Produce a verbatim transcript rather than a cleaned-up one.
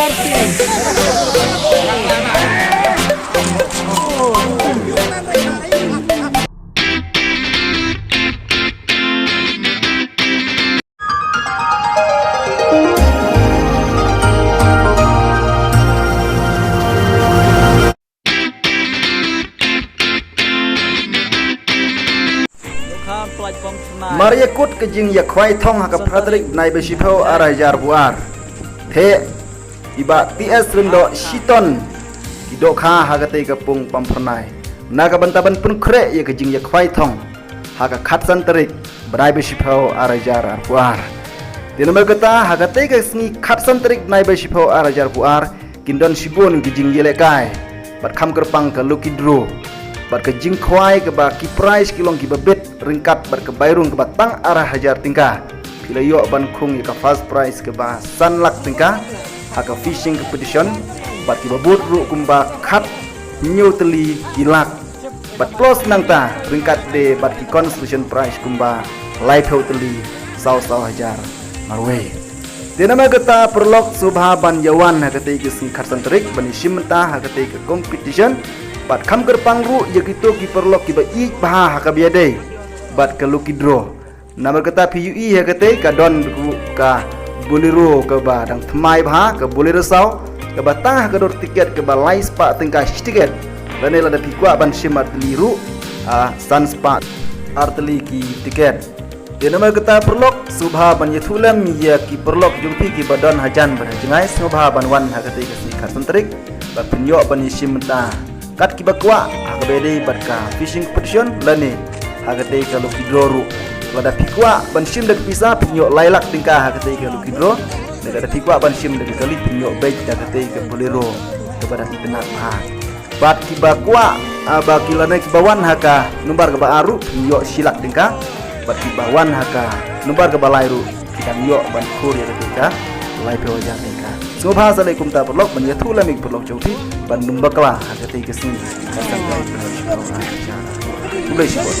Mar ïa kut ka jingïakhwai thong ha ka phra tarik bnai ba shiphew ar hajar arphew ar. Te i Bah T S Lyngdoh shiton ki dohkha ha katei ka pung Pamphyrnai na ka bynta ban pynkhreh ïa ka jingïakhwai thong ha ka khatsan tarik bnai ba shiphew ar hajar arphew ar. Te namar kata ha katei ka sngi khatsan tarik bnai ba shiphew ar hajar arphew ar kin don shibun ki jingïalehkai bad kham kyrpang ka lucky draw bad ka jingkhwai kaba ki prize ki long kiba bit ryngkat bad ka bai rung kaba tang ar hajar tyngka. Phi la ïoh ban khung ïa ka first prize kaba san lak tyngka ha ka fishing competition bad kiba bud ruh kumba khathynñiew tylli ki lak. Bad plus nangta ryngkat de bad ki consolation prize kumba laiphew tylli saw saw hajar marwei. Te namar kata paralok sngewbha ban ïawan ha katei ka sngi khatsan tarik ban ïashim bynta ha katei ka competition bad kham kyrpang ruh ïa kito ki paralok kiba ïeit bha ha kaba ïadei bad ka lucky draw. Namar kata phi ïohi ha katei ka don ruh ka Bolero kaba dang thymmai bha, ka Bolero saw, kaba tang ha ka dor tiket kaba lai spah tyngka shi tiket. Lane lada phi kwah ban shim ar tylli ruh, ah, san spah ar tylli ki tiket. Te namar kata paralok sngewbha ban ïathuh lem ïa ki paralok jong phi kiba don hajan bad hajngai, sngewbha ban wan ha katei ka sngi khatsan tarik ba phin ïoh ban ïashim bynta kat kiba kwah ha kaba ïadei bad ka fishing competition lane ha katei ka lucky draw ruh. Lada phi kwah ban shim da ka pisa phin ïoh lai lak tyngka ha katei ka lucky draw. Lada phi kwah ban shim da ka kali phin ïoh beit da katei ka Bolero kaba dang itynnad bha. Bad kiba kwah, ah, ba ki lane kiba wan ha ka nombar kaba ar ruh phin ïoh shi lak tyngka. Bad kiba wan ha ka nombar kaba lai ruh ki dang ïoh ban khur ïa katei ka laiphew hajar tyngka. Sngewbha sa leh kumta paralok ban ïathuh lem ïa ki paralok jong phi ban ym bakla ha katei ka sngi. Khublei shibun.